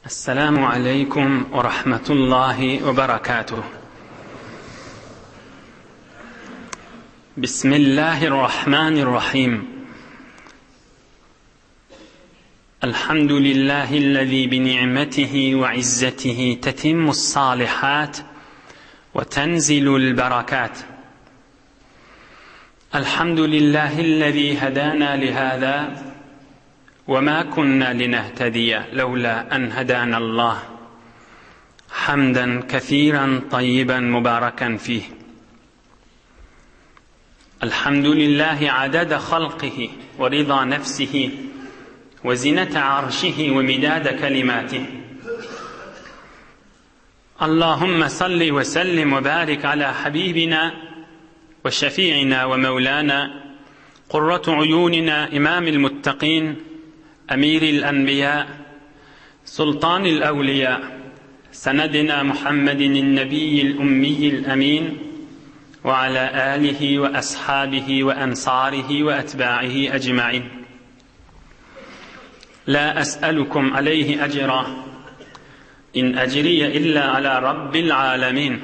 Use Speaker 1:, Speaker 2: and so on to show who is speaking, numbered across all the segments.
Speaker 1: السلام عليكم ورحمة الله وبركاته. بسم الله الرحمن الرحيم. الحمد لله الذي بنعمته وعزته تتم الصالحات وتنزل البركات. الحمد لله الذي هدانا لهذا وما كنا لنهتدي لولا أن هدانا الله حمدا كثيرا طيبا مباركا فيه الحمد لله عدد خلقه ورضا نفسه وزنة عرشه ومداد كلماته اللهم صل وسلم وبارك على حبيبنا وشفيعنا ومولانا قرة عيوننا إمام المتقين أمير الأنبياء سلطان الأولياء سندنا محمد النبي الأمي الأمين وعلى آله وأصحابه وأنصاره وأتباعه أجمعين لا أسألكم عليه أجرا إن أجري إلا على رب العالمين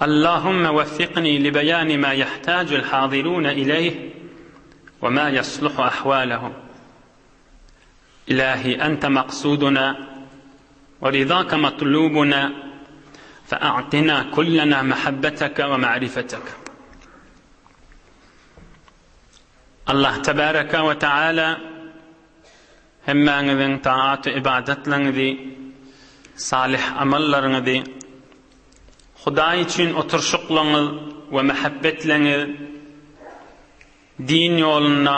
Speaker 1: اللهم وفقني لبيان ما يحتاج الحاضرون إليه وما يصلح أحوالهم إلهي أنت مقصودنا ورضاك مطلوبنا فأعطنا كلنا محبتك ومعرفتك الله تبارك وتعالى Hemmäňiziň taat-u-ybadatlaryňyzy, salyh amallaryňyzy, Hudaý üçin oturyşyklaryňyz we mähebbetleňiz din ýolunda,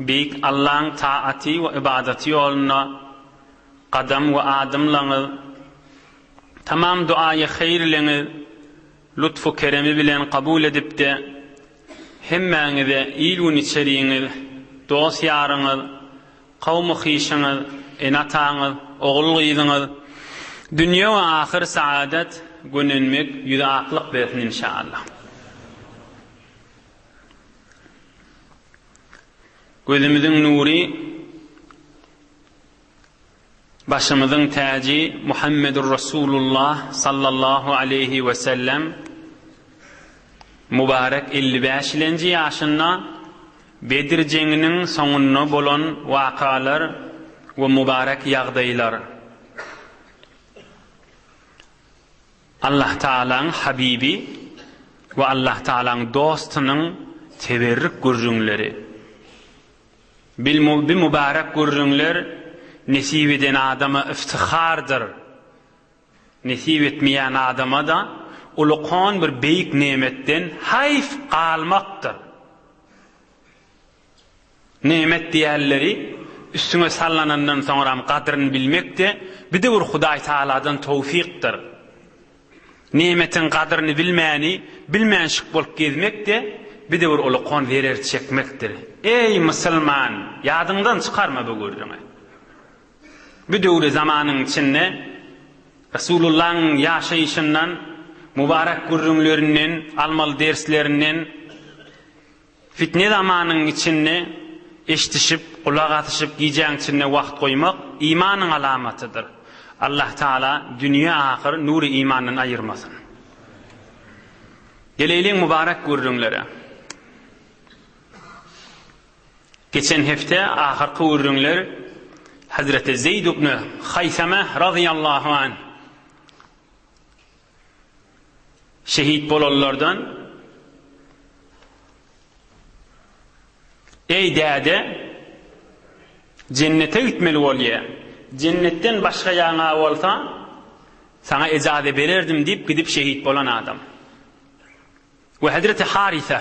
Speaker 1: Beýik Allaň taaty we ybadaty ýolunda gadam we adymlaryňyz, tamam duaýy haýyrleňiz lutfu-keremi bilen kabul edip-de, Hemmäňize il-gün içeriňiz, dost-ýaryňyz, kowmy-hyşyňyz, ene-ataňyz, ogul-gyzyňyz dünýe we ahyr saadat, gönenmek, ýüzi aklyk bersin inşaallah. Gözümiziň nury. Başymyzyň täji Muhammedur Rasulullah sallallahu aleýhi we sellem mübarek 55 lenji ýaşynda Bedir jeňiniň soňunda bolan wakalar we mübarek ýagdaýlar. Allah Tagalaň habibi we Allah Tagalaň dostunyň teberrük gürrüňleri. Bil bi mübarek gürrüňler nesip eden adama iftihardyr. Nesip etmeýän adama-da ulukan bir beýik nemetden haýf galmakdyr. Nemet diýenleri üstüňe sallanandan soňram gadryny bilmek-de bir-de bir Hudaý Tagaladan towfykdyr. Nemetiň gadryny bilmäni, bilmänşik bolup gezmek-de bir-de bir ulukan zerer çekmekdir. Eý, musulman, ýadyňdan çykarma bu gürrüňi. Bu döwri zamanyň içinde Resulullahyň ýaşaýşyndan, mübarek gürrüňlerinden, almaly derslerinden, Fitne zamanyň içinde eşdişip, gulak asyşyp gijäň içinde wagt goýmak imanyň alamatydyr. Allah Taala dünýe ahyr nury imandan aýyrmasyn. Geleýliň mübarek gürrüňlere. Geçen hepde ahyrky gürrüňler Hazreti Zeýd ibn Haýsame razyýallahu anh Şehit bolanlardan Eý däde, jennete gitmeli bolýa. Jennetden başga ýaňa bolsa, saňa ejaze bererdim diýip gidip şehit bolan adam. We hezreti Harise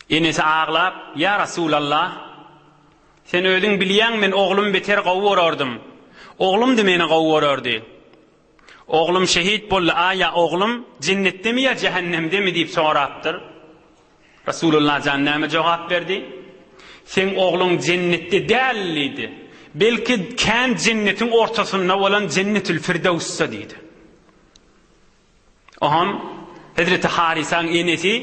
Speaker 1: enesi aglap, Ýa Rasulallah, sen özüň bilýäň men oglumy beter gowy görerdim. Oglum-da meni gowy görerdi. Oglum şehit boldy, aýa oglum jennetdemi ýa jähennemdemi diýip sorapdyr. Resulullah jan näme jogap berdi? Seň ogluň jennetde däl diýdi. Belki kän jennetiň ortasynda bolan Jennetül Firdewsde diýdi. Oňam Hezreti Harisaň enesi.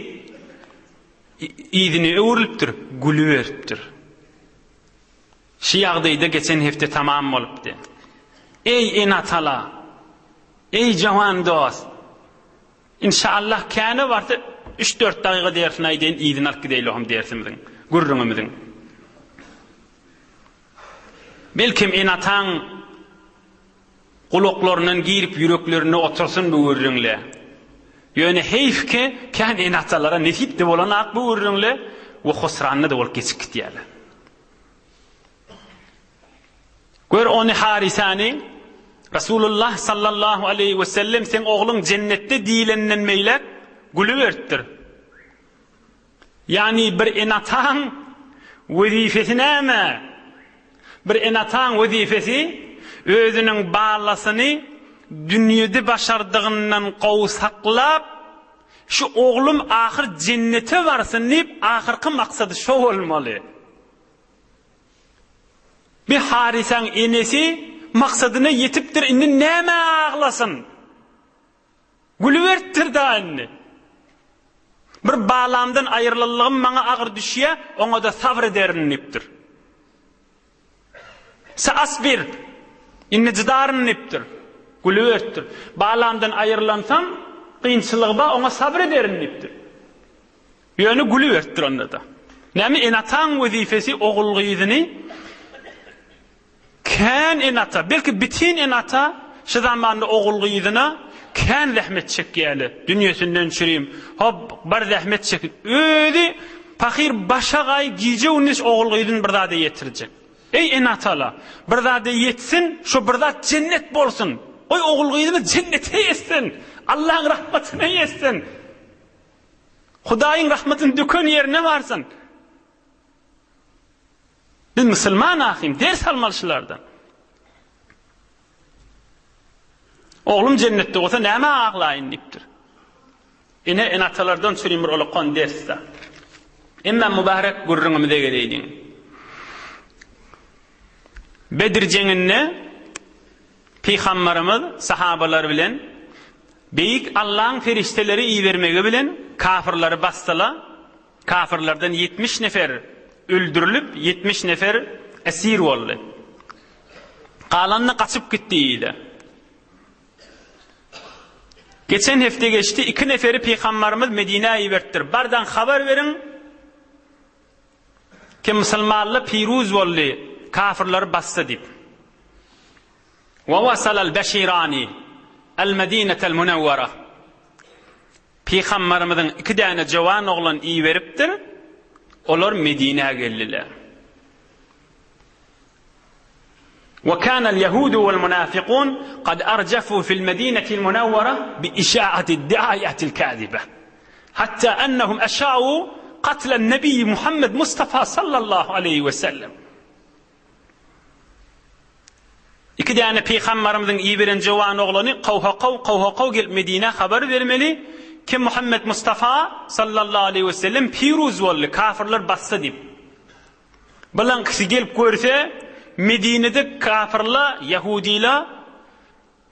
Speaker 1: Yzyna öwrülipdir, gülüberipdir. Şu ýagdaýda geçen hepde tamam bolupdy. Eý ene-atala! Eý jawan dost! Inşallah käne barsa üç-dört dagyga dersini aýdaýyn yzyny alyp gideýli ohm dersimiziň, gürrüňimiziň. Belkem ene-ataň gulaklaryndan girip ýüreklerinde otursyn bu gürrüňle. Ýöne heýf ki kän ene-atalara nesip-de bolanak bu gürrüňle we husranda-da bolup geçip gitýärler. Gör ony Harisany, Resulullah sallallahu aleýhi we sellem seň ogluň jennetde diýilenden beýläk gülüberipdir. Ýagny bir ene-ataň wezipesi näme? Bir ene-ataň wezipesi özüniň balasyny dünýede başardygyndan gowy saklap, şu oglum ahyr jennete barsyn diýip ahyrky maksady şo bolmaly. Bi Harisaň enesi maksadyna ýetipdir, indi nämä aglasyn? Gülüberipdir-da indi. Bir balamdan aýrylanlygym maňa agyr düşýä, oňa-da sabyr ederin diýipdir. Saasbir, indi jydaryn diýipdir. Gülüberipdir. Balamdan aýrylansam, kynçylygy bar, oňa sabyr ederin diýipdir. Ýöne gülüberipdir onda-da. Näme ene-ataň wezipesi ogul-gyzyny kän ene-ata, belki bitin ene-ata şu zamanda ogul-gyzyna kän zähmet çekýärler. Dünýesinden çürim, hop, bir zähmet çekip, özi pahyr başagaý gije-gündiz ogul-gyzyny bir zada ýetirjek. Eý ene-atala, bir zada ýetsin, şo bir zat jennet bolsun. Goý ogul-gyzymyz jennete ýetsin, Allaň rahmatyna ýetsin. Hudaýyň rahmatyny döken ýerine barsyn. Biz musulman ahym, ders almaly şulardan. Oglum jennetde bolsa nämä aglaýyn diýipdir. Ene ene-atalardan çürim bir olakan dersde. Emma mübarek gürrüňimize geleýliň. Bedir jeňinde Pygambarymyz sahabalary bilen Beýik Allaň perişdeleri ibermegi bilen kafyrlary basdyla, kafyrlardan 70 nefer öldürilip, 70 nefer esir boldy. Galany gaçyp gitdi ile. Geçen hepde geçdi, iki neferi Pygambarymyz Medinä iberipdir. Bardan habar beriň, Ki musulmanlar piruz boldy, kafyrlary basdy diýip. Wa wasalal beşirani el medinetel munewwara. Pygambarymyzyň iki däne jowan oglan iberipdir, olar Medinä geldiler. Wa kanal ýehudu wal munafikun kad arjafu fil medinetil munewwara bi işaati diaýatil kazibe. Hatta ennehum eşau katlen nebiyyi Muhammed Mustafa sallallahu aleýhi we sellem. Iki däne pygambarymyzyň iberen jowan oglany kowha-kow, kowha-kow gelip Medinä habar bermeli, ki Muhammed Mustafa sallallahu aleýhi we sellem piruz boldy, kafirler basdy diýip. Bilaňkysy gelip görse, Medinede kafirler, ýahudylar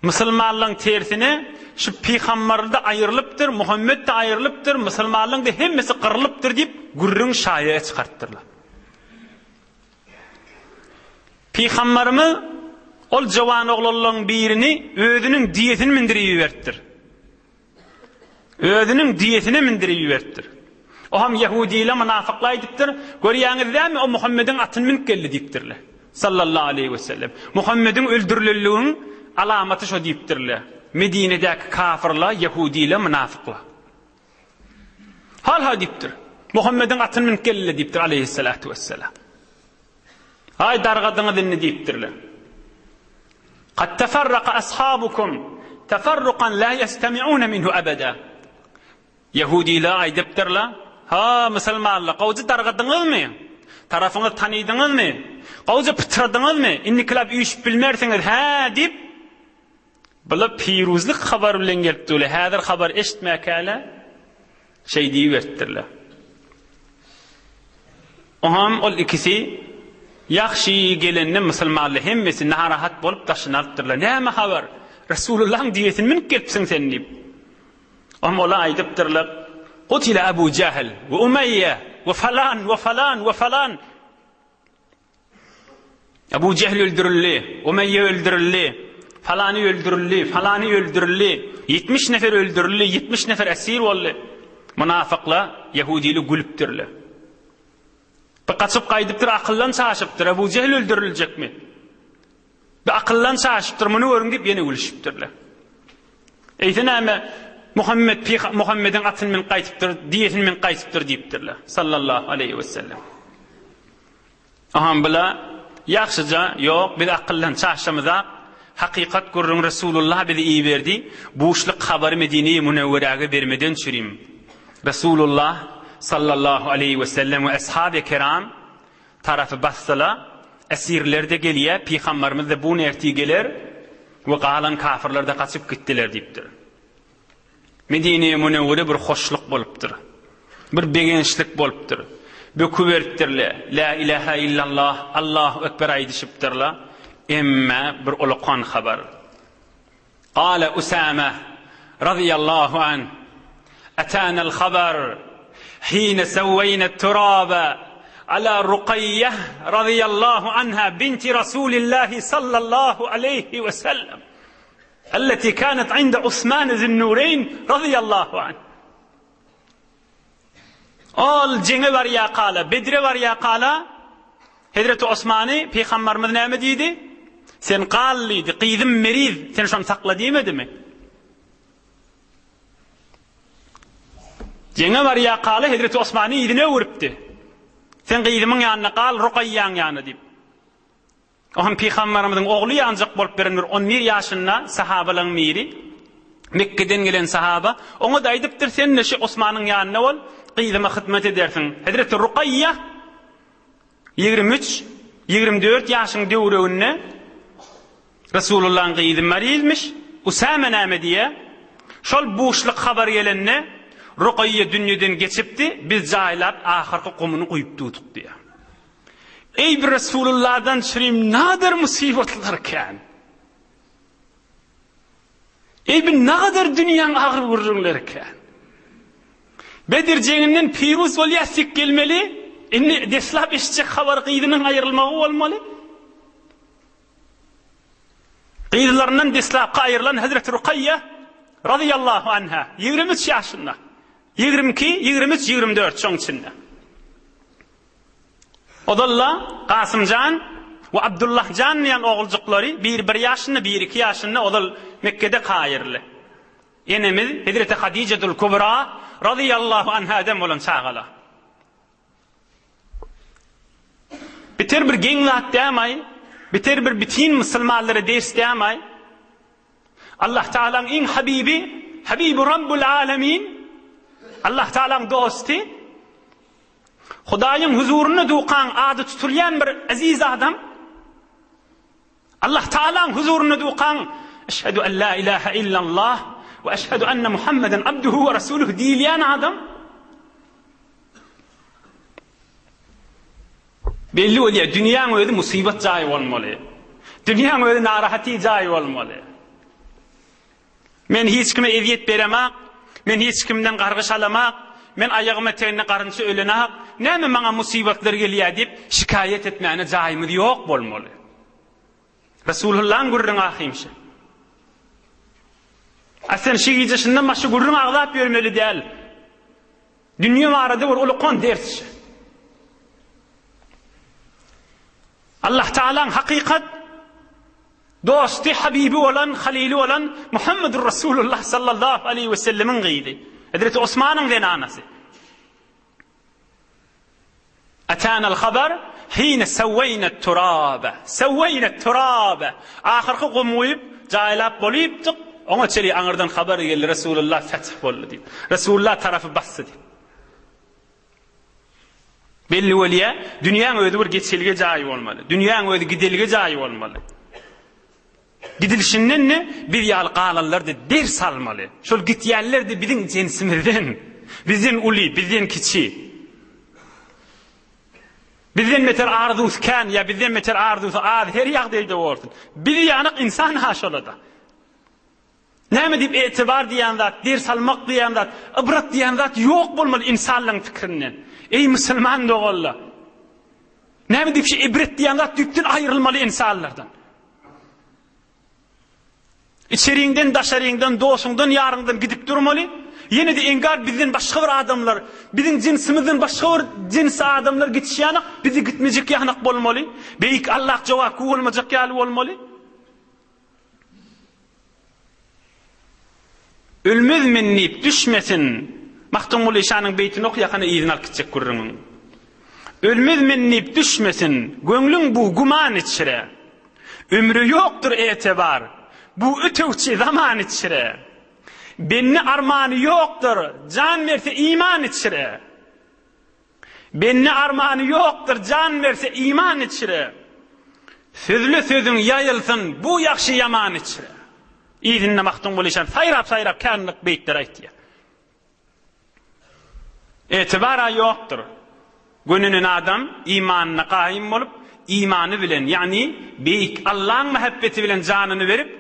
Speaker 1: musulmanlaryň tersine, şu pygamberler-de aýrylypdyr, Muhammet-de aýrylypdyr, musulmanlaryň-da hemmesi gyrylypdyr diýip, gürrüň şaýa çykarypdyrlar. Pygamberimiz ol jowan oglanlaryň birini özüniň düýesini mündürip iberipdir. Özüniň düýesine mündürip iberipdir. O hem ýehudile, mynafykla aýdypdyr, Görýäňiz dälmi, o Muhammediň atyny münüp geldi diýipdirler. Sallallahu aleýhi we sellem. Muhammediň öldürilenligiň alamaty şo diýipdirler. Medinedäki kafyrlar, ýehudile, mynafyklar. Hal-ha diýipdir. Muhammediň atyny münüp geldiler diýipdir aleýhissalatu wesselam. Aý dargadyňyz indi diýipdirler. Kad teferraka ashabukum teferrukan la ýestemi'une minhu ebeda. Ýehudiler aýdypdyrlar, Ha, musulmanlar, gowja dargadyňyzmy? Tarapyňyzy tanydyňyzmy? Gowja pytradyňyzmy? Indikiläp üýşüp bilmersiňiz, hä diýip, Bular piruzlyk habar bilen gelipdirler. Häzir habar eşitmäkäle şeý diýiberipdirler. Oňam ol ikisi ýagşy gelende musulmanlar hemmesi narahat bolup daşyny alypdyrlar. Näme habar? Resulullahyň düýesini münüp gelipsiň sen diýip. Oňam olar aýdypdyrlar, Kutile Abu Jahl we Umeýýe. We falan, we falan, we falan. Ebu Jehl öldürildi, Umeýýe öldürildi, falany öldürildi, falany öldürildi, 70 nefer öldürildi, 70 nefer esir boldy. Mynafykla, ýehudiler gülüpdirler. Bir gaçyp gaýdypdyr, akyldan çaşypdyr, Ebu Jehl öldüriljekmi? Bir akyldan çaşypdyr, muny görüň diýip ýene gülüşipdirler. Eýse näme, Muhammet pyga Muhammediň atyny münüp gaýtypdyr, diýesini münüp gaýtypdyr diýipdirler. Sallallahu aleýhi we sellem. Aham bula ýagşyja, ýok, biz akyldan çaşamyzak, hakykat gürrüň Resulullah bizi iberdi, buşluk habary Medine-i Münewweräge bermeden çürim. Resulullah sallallahu aleýhi we sellem we eshaby kiram Tarapy basdyla, esirler-de gelýä, pygambarymyz-da bu gün ertir geler we galan kafyrlar-da gaçyp gitdiler diýipdir. Medine-i Münewwere bir hoşluk bolupdyr. Bir begençlik bolupdyr. Böküberipdirler. Lä ilähä illallah, Allahu ekber aýdyşypdyrlar. Emme bir ulakan habar. Gale Usame razyýallahu anh, Etänel habar hine sewweýne turabe ala Rukaýýeh razyýallahu anha binti Rasulillahi sallallahu aleýhi we sellem elleti kanet inde Usman zünnureýn razyýallahu anh. Ol jeňe barýakala, Bedre barýakala, Hezreti Osmany pygambarymyz näme diýdi? Sen gal diýdi, gyzym meriz, sen şony sakla diýmedimi? Jeňe barýakala Hezreti Osmany yzyna öwüripdi. Sen gyzymyň ýanynda gal, Rukaýýaň ýanynda diýip. Oňam pygambarymyzyň ogly ýanjak bolup beren bir on bir ýaşynda sahabalaryň biri, Mekgeden gelen sahaba, oňa-da aýdypdyr, Sen-de şu Osmanyň ýanynda bol, gyzyma hyzmat edersiň. Hezreti Rukaýýa 23, 24 ýaşyň döwreginde Resulullahyň gyzy marizmiş. Usame näme diýýär? Şol buşluk habar gelende, Rukaýýa dünýeden geçipdi, biz jaýlap ahyrky gumuny guýup durduk diýýär. Eý bir Resulullahdan çürim nagadar musybatlar kän. Eý bir nagadar dünýäň agyr gürrüňleri kän. Bedir jeňinden piruz bolýar sik gelmeli, indi deslap eşitjek habar gyzynyň aýrylmagy bolmaly. Gyzlaryndan deslapky aýrylan Hezreti Rukaýýa razyýallahu anha 23 ýaşynda. 22, 23, 24 şoň içinde. Ozal-da Kasym jan we Abdullah jan diýen oguljyklary, biri bir ýaşynda, biri iki ýaşynda ozal Mekgede kaýyrly. Enemiz Hezreti Hadijetul Kubra razyýallahu anhaden bolan çagalar. Biter bir geň zat dämaý, biter bir bitin musulmanlara ders dämaý. Allah Tagalaň iň habibi, Habibi Rabbul Alemin, Allah Tagalaň dosty, Hudaýyň huzurynda dukaň ady tutulýan bir eziz adam, Allah Tagalaň huzurynda dukaň Eşhedü en la ilahe illallah we eşhedü enne Muhammeden abduhu we rasuluhu diýilýän adam belli bolýar, dünýäň özi musybat jaýy bolmaly. Dünýäň özi narahaty jaýy bolmaly. Men hiç kime ezýet beremak, men hiç kimden gargyş alamak, men aýagym eteginde garynça ölenak, näme maňa musybatlar gelýär diýip şikaýat etmäne jaýymyz ýok bolmaly. Resulullahyň gürrüňi ahymşy. A sen şu gije şundan başga gürrüň agzap ýörmeli däl. Dünýe barada bir ulukan ders şu. Allah Taalaň hakykat Dosty, habibi bolan, halyly bolan Muhammedur Rasulullah sallallahu aleýhi we sellemiň gyzy. Hezreti Osmanyň zenanasy. Atanal habar hine sawwaýna turabe. Sawwaýna turabe. Ahyrky gum guýup, jaýlap bolypdyk. Oňa çeli aňyrdan habar geldi Resulullah feth boldy diýip. Resulullah tarapy basdy diýip. Belli bolýar, dünýäň özi bir geçelge jaýy bolmaly. Dünýäň özi gidelge jaýy bolmaly. Gidilişinden-de biz ýaly galanlar-da ders almaly. Şol gitýänler-de biziň jensimizden. Bizden uly, bizden kiçi. Bizden beter arzuwsy kän ýa bizden beter arzuwsy az her ýagdaýda bolsun. Biz ýalyk ynsan ha şola-da. Näme diýip etibar diýen zat, ders almak diýen zat, ybrat diýen zat ýok bolmaly ynsanlaryň pikirinden. Eý musulman doganlar! Näme diýip şu ibret diýen zat düýpden aýrylmaly ynsanlardan. Içeriňden, daşaryňdan, dosuňdan, ýaryňdan gidip durmaly. Ýene-de engar bizden başga bir adamlar, biziň jynsimizden başga bir jyns adamlar gitişýänak, bizi gitmejek ýanak bolmaly. Beýik Allah jogapkär bolmajak ýaly bolmaly. Ölmez men diýip düşmesin. Magtymguly şanyň beýtini oky ýakana yzyny alyp gitjek gürrüňiň. Ölmez men diýip düşmesin, göňlüň bu güman içre. Ömre ýokdur etibar, bu ötegçi zaman içre. Bende armany ýokdur, jan berse iman içre. Bende armany ýokdur, jan berse iman içre. Sözle sözüň ýaýylsyn, bu ýagşy ýaman içre. Yzynda Magtymguly şan saýrap-saýrap känlik beýtler aýtýar. Etibar-a ýokdur. Gönenen adam imanyna gaýym bolup, imany bilen, ýagny Beýik Allaň mähebbeti bilen janyny berip,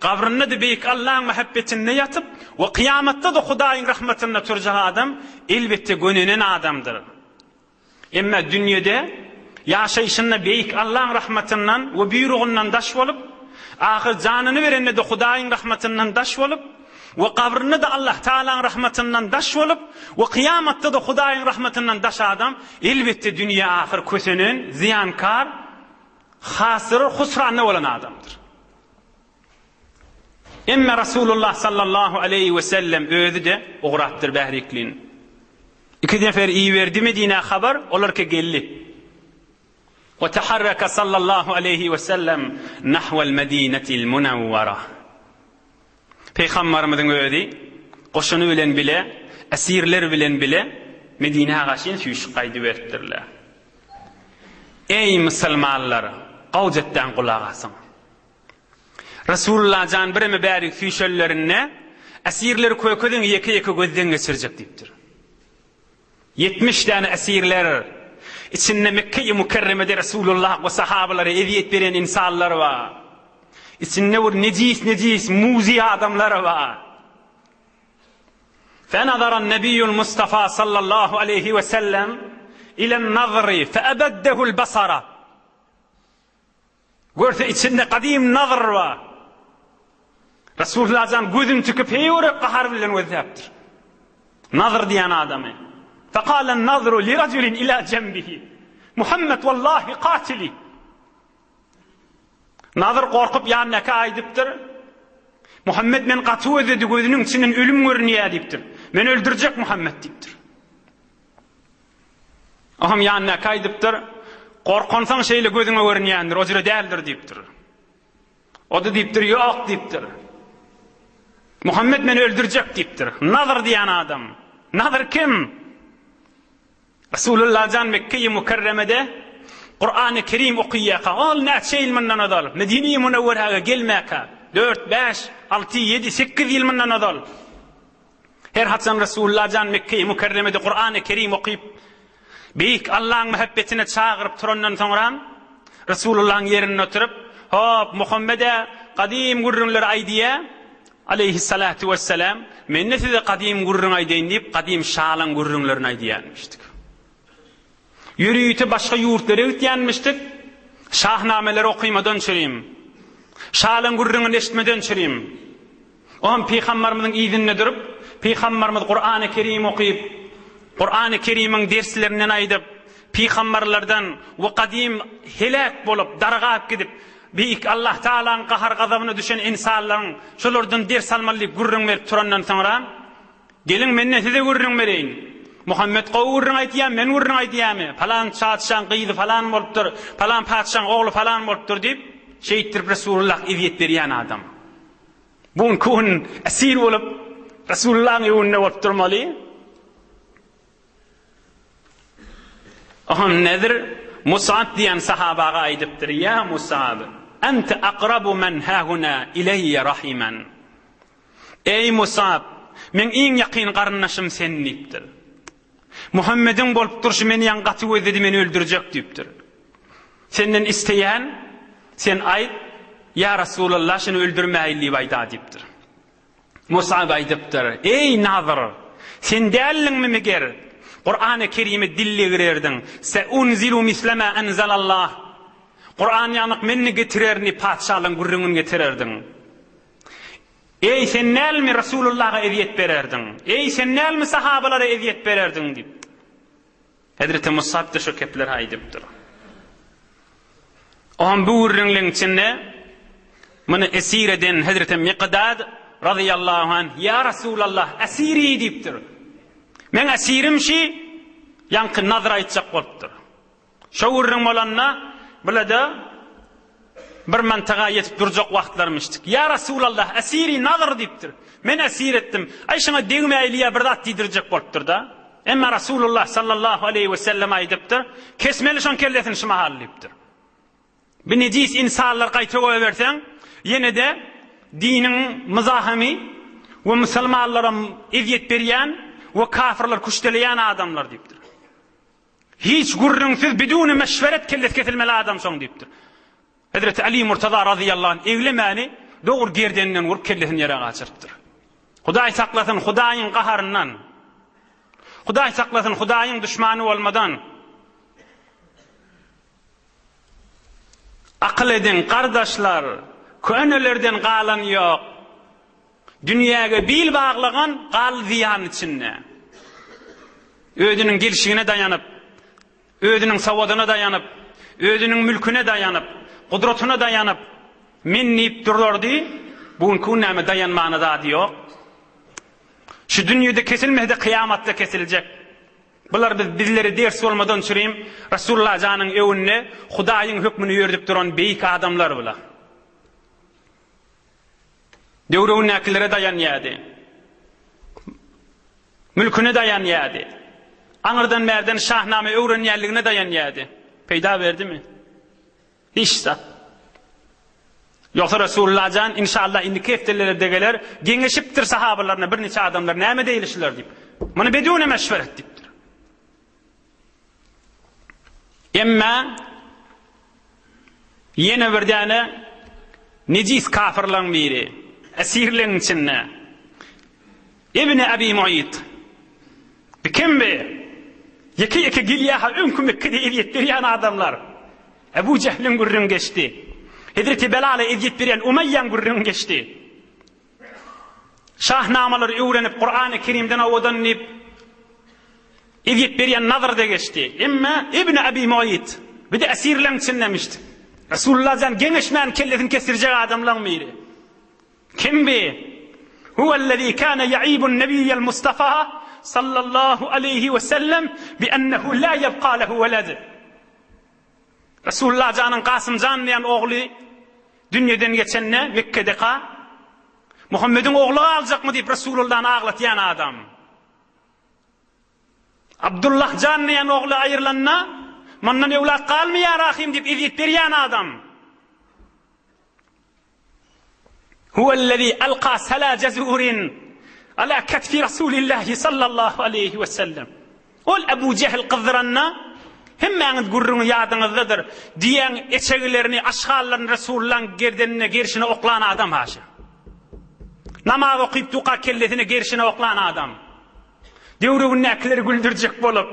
Speaker 1: gabrynda-da Beýik Allaň mähebbetinde ýatyp we kyýamatda-da Hudaýyň rahmatynda turjak adam, elbetde, gönenen adamdyr. Emma dünýede ýaşaýşynda Beýik Allaň rahmatyndan we buýrugyndan daş bolup, ahyr janyny berende-de Hudaýyň rahmatyndan daş bolup we gabrynda-da Allah Tagalaň rahmatyndan daş bolup we kyýamatda-da Hudaýyň rahmatyndan daş adam, elbetde, dünýe ahyr kösenen, zyýankar, hasyr, husranda bolan adamdyr. Emme Rasulullah sallallahu aleýhi we sellem özi-de ugrapdyr bäriklin. Iki nefer iberdi Medinä habar, olar ke geldi. We taharraka sallallahu aleýhi we sellem nahwal Medinetil Munawwara. Pygambarymyzyň özi goşuny bilen bile, esirler bilen bile Medinä gaşyn süýşüp gaýdyberipdirler. Eý musulmanlar, gawjetden gulak asyň. Resulullah jan bireme bärik süýşenlerinde, Esirleri kökeziň ýeke-ýeke gözden geçirjek diýipdir. 70 däne esirler, içinde Mekge-i Mükerremede Resulullah we sahabalara ezýet beren insanlar bar. Içinde bir nejis-nejis, muzy adamlar bar. Fenazaran Nebiýul Mustafa sallallahu aleýhi we sellem ilen nazry feebeddehul basara. Görse içinde gadym Nazr bar. Resulullah jan gözüni tikip heýwere gahar bilen gözläpdir. Nazr diýen adamy. Fekalen Nazru li rajulin ila jembihi. Muhammed wallahi katili. Nazr gorkup ýanyndaky aýdypdyr. Muhammed men gaty gözledi gözüniň içinden ölüm görünýär diýipdir. Men öldürjek Muhammed diýipdir. Oňam ýanyndaky aýdypdyr, Gorkansoň şeýle gözüňe görünýändir, o jüre däldir diýipdir. O-da diýipdir, Ýok diýipdir. Muhammet meni öldürjek diýipdir. Nazyr diýen adam. Nazyr kim? Resulullah jan Mekge-i Mükerremede Kur'an-ı Kerim okaýarka, ol näçe ýyl mundan ozal, Medine-i Münewweräge gelmäkä, 4, 5, 6, 7, 8 ýyl mundan ozal Her haçan Resulullah jan Mekge-i Mükerremede Kur'an-ı Kerim okyp, Beýik Allaň mähebbetine çagyryp turandan soňram, Resulullahyň ýerinde oturyp, Hop, Muhammede gadym gürrüňleri aýdýa, aleýhissalatu wessalam, men-de size gadym gürrüň aýdaýyn diýip, gadym şalaň gürrüňlerini aýdýarmyşdyk. Ýörite başga ýurtlara gitýänmişdik, şahnameleri okymadan çürim, şalaň gürrüňini eşitmeden çürim. Oňam pygambarymyzyň yzynda durup, pygambarymyz Kurany Kerim okyp, Kurany Kerimiň derslerinden aýdyp, pygambarlardan we gadym heläk bolup, dargap gidip, Beýik Allah Tagalaň gahar-gazabyna düşen ynsanlaryň şolardan ders almaly diýip gürrüň berip turandan soňra, Geliň menden size gürrüň bereýin. Muhammet gowy gürrüň aýdýar, men gürrüň aýdýarmy? Palan patyşaň gyzy falan bolupdyr, palan patyşaň ogly falan bolupdyr diýip, şeýtdirip Resulullah ezýet berýän adam. Bu günki gün esir bolup, Resulullahyň öňünde bolup durmaly. Oňam Nedir Musab diýen sahabaga aýdypdyr, Ýa Musab, ente akrabu men hahuna ileýe rahimen. Eý Musab, meň iň ýakyn garyndaşym sen diýipdir. Muhammediň bolup durşy meni ýaňy gaty gözledi, meni öldürjek diýipdir. Senden isleýän, sen aýt, Ýa Resulallah, şuny öldürmäýin diýip aýda diýipdir. Musab aýdypdyr, Eý, Nazyr! Sen däldiňmi meger, Kurany Kerime dil degirerdiň, Seunzilu mislema enzelallah. Kuran ýanyk men-de getirerin diýip patyşalaryň gürrüňini getirerdiň. Eý, sen dälmi Resulullaha ezýet bererdiň? Eý, sen dälmi sahabalara ezýet bererdiň? diýip. Hezreti Musab-da şo kepleri aýdypdyr. Oňam bu gürrüňleň içinde muny esir eden Hezreti Mikdad razyýallahu anh, Ýa Resulallah, esiri diýipdir. Meň esirim şi, ýaňky Nadr aýtjak bolupdyr. Şo gürrüň bolanda, bula-da bir mantyga ýetip durjak wagtlarymyşdyk. Ýa Resulallah, esiri Nadr diýipdir. Men esir etdim. Aý şuňa degmäýli ýa bir zat diýdirjek bolupdyr-da. Emma Resulullah sallallahu aleýhi we sellem aýdypdyr, Kesmeli şoň kellesini şu mahal diýipdir. Bir nejis insanlar gaýta goýberseň, ýene-de diniň myzahymy we musulmanlara ezýet berýän we kafirler küşteleýän adamlar diýipdir. Hiç gürrüňsiz biduni meşweret kellesi kesilmeli adam şoň diýipdir. Hezreti Ali Murtaza razyýallahu anh eglemäni dogry gerdeninden urup kellesini ýere gaçyrypdyr. Hudaý saklasyn Hudaýyň gaharyndan. Hudaý saklasyn Hudaýyň duşmany bolmadan. Akyl ediň gardaşlar, könelerden galan ýok. Dünýäge bil baglagan galdy zyýan içinde. Özüniň gelşigine daýanyp, özüniň sowadyna daýanyp, özüniň mülküne daýanyp, gudratyna daýanyp, men diýip durardy, bu günki gün näme daýanmana zady ýok. Şu dünýede kesilmese-de kyýamatda kesiljek. Bular biz bizlere ders bolmadan çürim Resulullah janyň öwünde Hudaýyň hökmüni ýöredip duran beýik adamlar bular. Döwründäkilere daýanýardy. Mülküne daýanýardy. Aňyrdan bärden şahnama öwrenýänligine daýanýardy. Peýda berdimi? Hiç zat. Ýogsa Resulullah jan inşallah indiki hepdelerde geler, geňeşipdir sahabalaryna birniçe adamlar näme deýli şular diýip. Muny bedune meşweret diýipdir. Emma ýene bir däne nejis kafirlaryň biri esirleň içinde Ibn Abi Mu'yt. Bu kim bi? Ýeke-ýeke gelýär-ha öňki Mekgede ezýet berýän adamlar. Ebu Jehliň gürrüňi geçdi. Hezreti Belala ezýet berýän Umaýýaň gürrüňi geçdi. Şahnamalary öwrenip, Kurany Kerimden owadan diýip, ezýet berýän Nazr-da geçdi. Emma Ibn Abi Mu'yt, bir-de esirleň içindemişdi. Resulullah jan geňeşmän kellesini kesdirjek adamlaň biri. Kim bi? Huwellezî kâne yaibun nebiyyel Mustafa sallallahu aleýhi we sellem bi ennehu lâ yebkâ lehu weled. Resulullah janyň Kasym jan diýen ogly dünýeden geçende Mekkedeka Muhammediň ogly galjakmy diýip Resulullany aglatýan adam. Abdullah jan diýen ogly aýrylanda mundan öwlat galmaýar ahym diýip ezýet berýän adam. Huwellezî alka sala jezurin ala ketfi Rasulillahi sallallahu aleýhi we sellem. Ol Ebu Jehl gyzdyranda, hemmäňiz gürrüňi ýadyňyzdadyr, diýen eçegilerini, aşgallaryny Resulullahyň gerdenine, gerşine oklan adam haşa. Namaz okyp duka kellesine, gerşine oklan adam. Döwregindäkileri güldürjek bolup,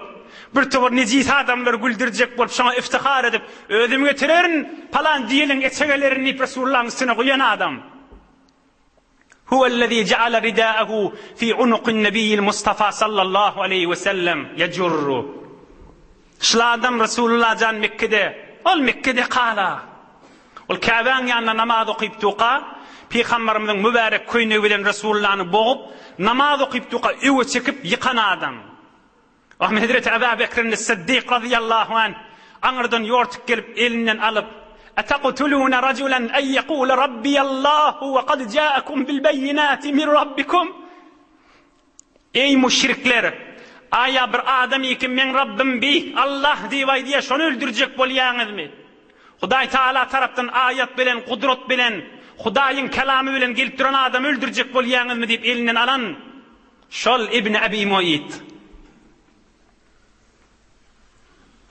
Speaker 1: bir topar nejis adamlary güldürjek bolup, şoňa iftihar edip, Özüm getirerin palan diýeliň eçegelerini diýip Resulullahyň üstüne guýan adam. Huwellezî jeale ridâehu fî unukin nebiyyil Mustafa sallallahu aleýhi we sellem yejurru. Şul adam Resulullah jan Mekgede, ol Mekgede kala. Ol Käbäň ýanynda namaz okyp durka, Pygamberimiziň mübärek köýnegi bilen Resulullany bogup, namaz okyp durka öwe çekip ýykan adam. Oňa hezreti Eba Bekrin Siddik razyýallahu anh aňyrdan ýortup gelip elinden alyp, Etaqtuluna rajulan en yekule Rabbiyallahu we kad jaakum bil beýinati min Rabbikum? Eý müşrikler! Aýa bir adam iki meň Rabbym beýik Allah diýip aýdýar, şony öldürjek bolýaňyzmy? Hudaý Tagala tarapdan aýat bilen, gudrat bilen, Hudaýyň kelamy bilen gelip duran adamy öldürjek bolýaňyzmy diýip elinden alan şol Ibn Abi Mu'yt.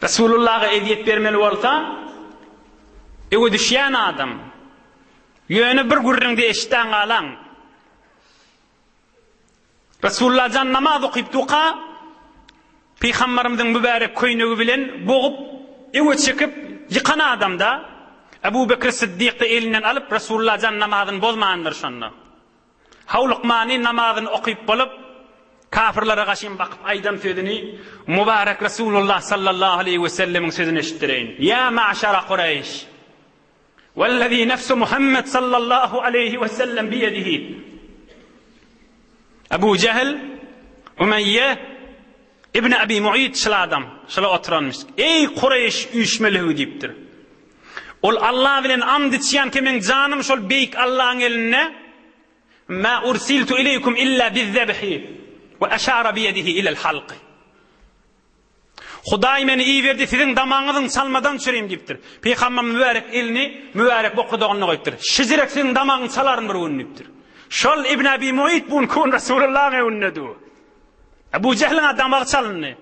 Speaker 1: Resulullaha ezýet bermeli bolsa, öňe düşýän adam. Ýöne bir gürrüňde eşitdäň galaň. Resulullah jan namaz okyp duka, Pygambarymyzyň mübärek köýnegi bilen bogup, öwe çekip, ýykan adamda, Ebu Bekr Syddykda elinden alyp, Resulullah jan namazyny bozmandyr şonda. Howlukmany namazyny okyp bolup, kafirlere gaşyn bakyp aýdan sözüni mübarek Resulullah sallallahu aleýhi we sellemiň sözüni eşitdireýin. Ýa ma'şara Kureýş! Wellezî nefsu Muhammed sallallahu aleýhi we sellem biýedihi. Ebu Jehl, Umeýýe, Ibn Abi Mu'yt şul adam, şula oturanmyş. Eý Kureýş üýşmeligi diýipdir. Ol Allah bilen and içýän ki meň janym şol beýik Allaň elinde. Ma ursiltu ileýkum illa bizzebhi we eşara biýedihi ilel halky. Hudaý meni iberdi siziň damagyňyzyň çalmadan çürim diýipdir. Pygamber mübärek elini mübärek bokurdagynda goýupdyr. Şijirek siziň damagyňy çalaryn bir gün diýipdir. Şol Ibn Abi Mu'yt bu gün Resulullahyň öňünde dur. Ebu Jehliň damagy çalyndy.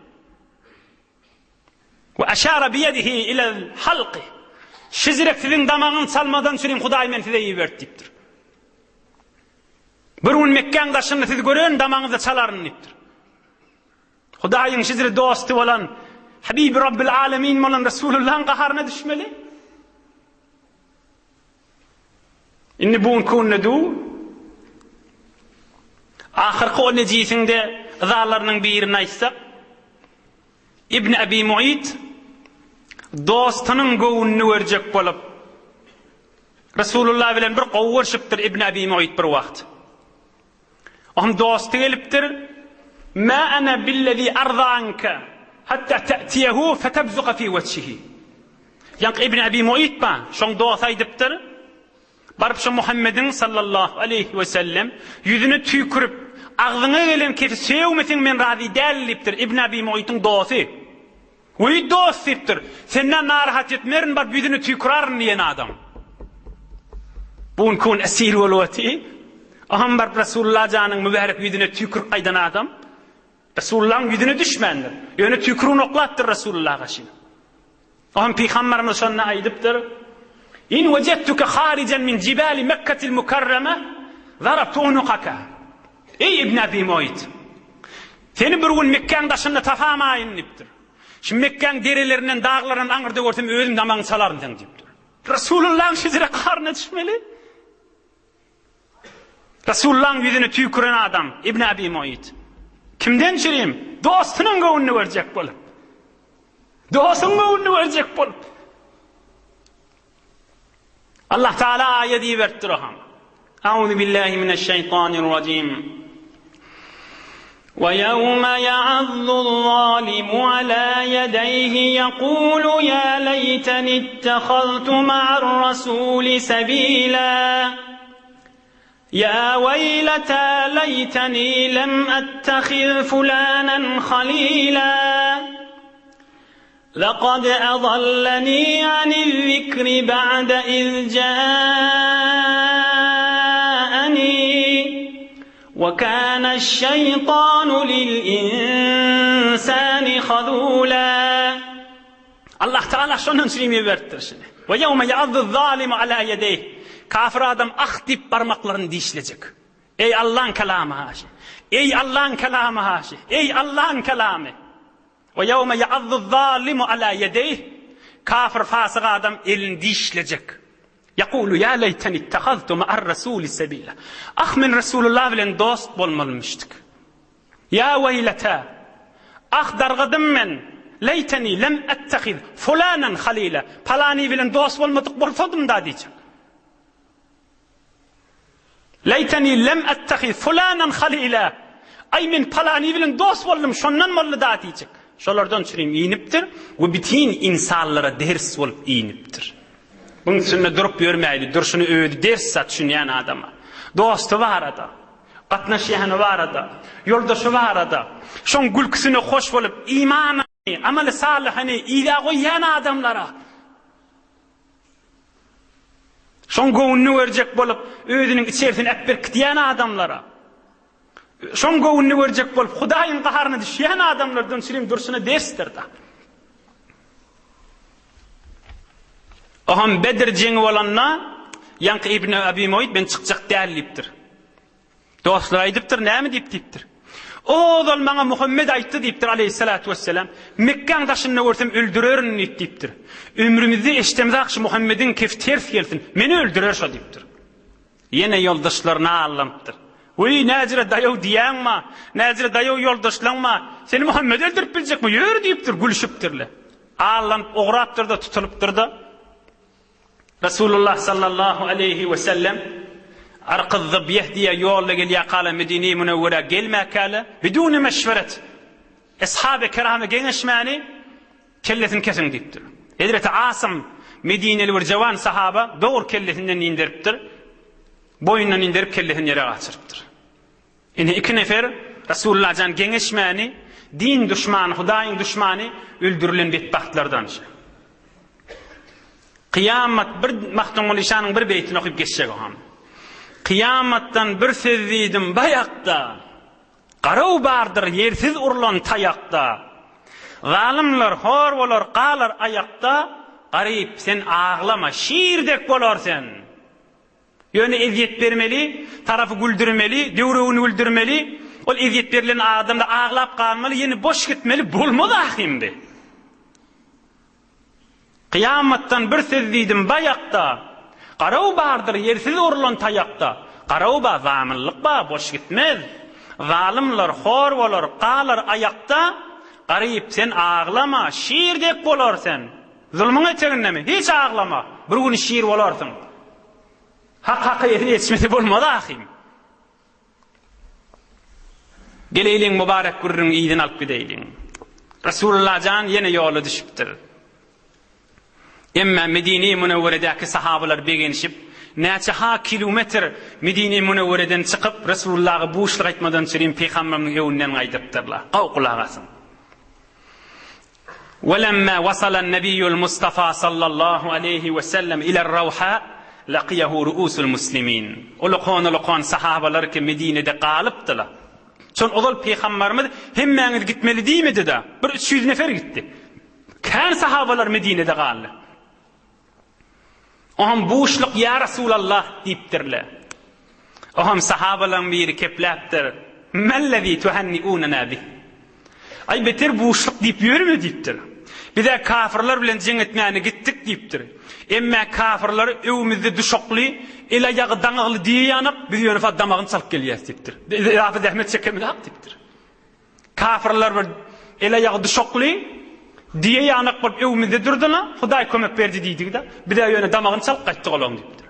Speaker 1: We aşara biýedihi ilel halky. Şijirek siziň damagyňy çalmadan çürim Hudaý meni size iberdi diýipdir. Bir gün Mekgäň daşynda sizi görerin damagyňyzda çalaryn diýipdir. Hudaýyň şizri dosty bolan, Habibi Rabbil Alemin bolan Resulullahyň gaharyna düşmeli. Indi bu günki günde du. Ahyrky o nejisiň-de yzalarynyň birini aýtsak, Ibn Abi Mu'yt dostunyň göwnüni görjek bolup, Resulullah bilen bir gowy görşüpdir Ibn Abi Mu'yt bir wagt. Onuň dosty gelipdir, Mä ene billezî arza anke, hatta te'tiyehu fetebzuka fî wejhihi. Ýaňky Ibn Ebi Mu'yt bar, şoň dosty aýdypdyr, Baryp şo Muhammediň sallallahu aleýhi we sellem ýüzüne tüýkürip, agzyňa gelen kesi sögmeseň men razy däl diýipdir Ibn Ebi Mu'ytyň dosty. Weý dost diýipdir, senden narahat etmerin baryp ýüzüne tüýküraryn diýen adam. Bu günki gün esir bolup oty. Aham baryp Resulullah janyň mübärek ýüzüne tüýkürip gaýdan adam. Resulullahyň ýüzüne düşmändir. Ýöne tüýkürigini oklapdyr Resulullah gaşyna. Aham pygamberimiz şonda aýdypdyr. In wejettuke harijen min jibali Mekketil mukarrama zarabtu unukaka. Eý Ibn Abi Mu'yt! Seni bir gün Mekgäň daşynda tapamaýyn diýipdir. Şu Mekgäň derelerinden, daglaryndan aňyrda görsem özüm damagyňy çalaryn seň diýipdir. Resulullahyň şejere gaharyna düşmeli. Resulullahyň ýüzüne tüýküren adam Ibn Abi Mu'yt. Kimden çürim? Dostunyň göwnüni görjek bolup. Dostuň göwnüni görjek bolup. Allah Teala aýat iberipdir oňa. Auzu billahi mineşşeýtanirrajim. Ve yevme ya'azzu'z-zalimu ala yedeyhi yekulu ya leyteni ittehaztu ma'ar-rasuli sebila. Ya weyleta leyteni lem ettehiz fulanen halila. Lekad adalleni aniz-zikri ba'de iz ja'ani we kâneş-şeytanu lil-insani hazûlâ. Allah Tagala şondan üçin iberipdir şuny. We ýewme ýa'addu-zalimu alâ ýedeýh. Kafir adam ah diýip barmaklaryny dişlejek. Eý Allaň kelamy haşy. Eý Allaň kelamy haşy. Eý Allaň kelamy. We ýewme ýa'addu-zalimu ala ýedeýh, Kafir fasyk adam elini dişlejek. Ýekulu ýa leýteni ittehaztu ma'ar-rasuli sebila. Ah men Resulullah bilen dost bolmalymyşdyk. Ýa weýlete! Ah dargadym men, leýteni lem ettehiz fulanan halila, palany bilen dost bolmadyk bolsadym-da diýjek. Leýteni lem ettehiz fulanan halila. Aý men palany bilen dost boldum, şondan boldy-da diýjek. Şolardan çürim inipdir we bitin ynsanlara ders bolup inipdir. Buň üstünde durup ýörmäýli, durşuny özi ders zat düşünýän adama. Dosty barada, gatnaşýany barada, ýoldaşy barada, şoň gülküsine hoş bolup, imanyny, amaly salyhyny yza goýýan adamlara. Şoň göwnüni görjek bolup, özüniň içerisini äpberkidýän adamlara, şoň göwnüni görjek bolup, Hudaýyň gaharyna düşýän adamlardan çürim durşuna dersdir-da. Oham Bedr jeňi bolanda, ýaňky Ibn Abi Mu'yt men çykjak däl diýipdir. Dostlary aýdypdyr, näme diýip diýipdir. Ozal maňa Muhammet aýtdy diýipdir aleýhissalatu wesselam, Mekgäň daşynda görsem öldürerin diýip diýipdir. Ömrümizde eşdemzak şu Muhammediň kefi ters gelsin, meni öldürer şo diýipdir. Ýene ýoldaşlaryna allanypdyr. Weý, näjire daýaw diýýäňma, näjire daýaw ýoldaşlaňma, seni Muhammet öldürip biljekmi, ýör diýipdir, gülşüpdirler. Allanyp ugrapdyr-da, tutulypdyr-da. Resulullah sallallahu aleýhi we sellem Arkyz-Zybyýeh diýen ýolda gelýärkäler Medine-i Münewwerä gelmäkäler, biduni meşweret, Eshaby Kerama geňeşmäni kellesini kesiň diýipdir. Hezreti Asym Medineli bir jawan sahaba dogry kellesinden inderipdir. Boýundan inderip kellesini ýere gaçyrypdyr. Ine iki nefer Resulullah jan geňeşmäni din duşmany, Hudaýyň duşmany öldürilen betbagtlardan. Kyýamat bir Magtymguly şanyň bir beýtini okyp geçjek oňam. Kyýamatdan bir söz diýdim baýakda. Garaw bardyr ýersiz urlan taýakda. Zalymlar hor bolar galar aýakda, Garyp sen aglama şir dek bolar sen. Ýöne ezýet bermeli, tarapy güldürmeli, döwregini güldürmeli, ol ezýet berlen adam-da aglap galmaly, ýene boş gitmeli, bolmaz ahymdy. Kyýamatdan bir söz diýdim baýakda, Garaw bardyr ýersiz urlan taýakda, Garaw bar, zamynlyk bar, boş gitmez. Zalymlar hor bolar, galar aýakda, Garyp, sen aglama, şir dek bolar sen. Zulmuň etegindemi? Hiç aglama, bir gün şir bolarsyň. Hak haka ýetmese bolmaz ahym. Geleýliň mübarek gürrüňiň yzyny alyp gideýliň. Resulullah jan ýene ýola düşüpdir. Emma Medine-i Münewweredäki sahabalar begenişip, näçe ha kilometr Medine-i Münewwereden çykyp, Resulullaha buşluk aýtmadan çürim pygamberimiziň öňünden gaýdypdyrlar. Gowy gulak asyň. Welemma wasalan nebiýul Mustafa sallallahu aleýhi we sellem iler Rawha lakiýehu ruusul muslimin. Ulukan-ulukan sahabalar ki Medinede galypdylar. Şon ozal pygambarymyz hemmäňiz gitmeli diýmedi-de, bir 300 nefer gitdi. Kän sahabalar Medinede galdy. Oňam buşluk ýa Resulallah diýipdirler. Oňam sahabalaryň biri kepläpdir, Mellezi tuhanniunana bih? Aý beter buşluk diýip ýörme diýipdir. Biz-ä kafyrlar bilen jeň etmäne gitdik diýipdir. Emmä kafyrlar öwümizde duşakly, el-aýagy daňygly diýýänak, biz ýöne fa damagyny çalyp gelýäs diýipdir. Biz yzafy zähmet çekemizak diýipdir. Kafyrlar bir el-aýagy duşakly, düýe ýanak bolup öwümizde durdylar, Hudaý kömek berdi diýdigi-de, biz-ä ýöne damagyny çalyp gaýtdyk olaryň diýipdir.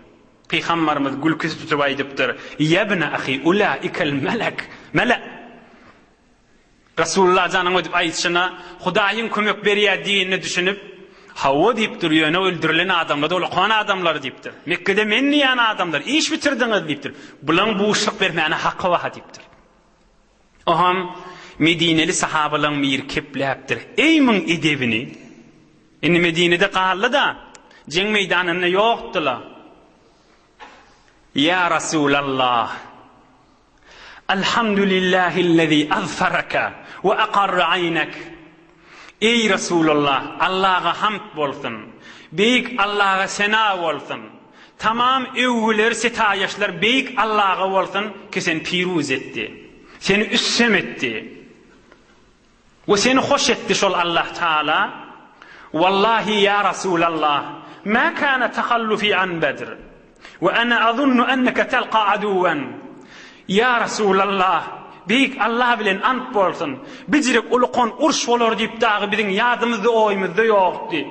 Speaker 1: Pygambarymyz gülküsi tutup aýdypdyr, Ýebne ahi, ulaikel melek, mele. Resulullah janyň ödüp aýdyşyna, Hudaýyň kömek berýär diýenine düşünip, Hawa diýipdir, ýöne öldürilen adamlar-da ulakan adamlar diýipdir. Mekgede men diýen adamlar, iş bitirdiňiz diýipdir. Bulaň buşluk bermäne haky bar diýipdir. Oham Medineli sahabalaň biri kepläpdir, Eý muň edebini! Indi Medinede galdy-da, jeň meýdanynda ýokdy-la. Ýa Rasulallah! Alhamdulillahillezî azfaraka we akarra aýnek! Eý Resulallah, Allaha hamd bolsun! Beýik Allaha sena bolsun! Tamam öwgüler, setaýaşlar beýik Allaha bolsun, ki seni piruz etdi. Seni üstem etdi. We seni hoş etdi şol Allah Taala. Wallahi ýa Resulallah, ma kana tahallufi an Bedr. We ana azunnu enneke telka aduwen. Ýa Resulallah, Beýik Allah bilen ant bolsun, bijirek ulukan uruş bolar diýip dagy biziň ýadymyzda oýumyzda ýokdy.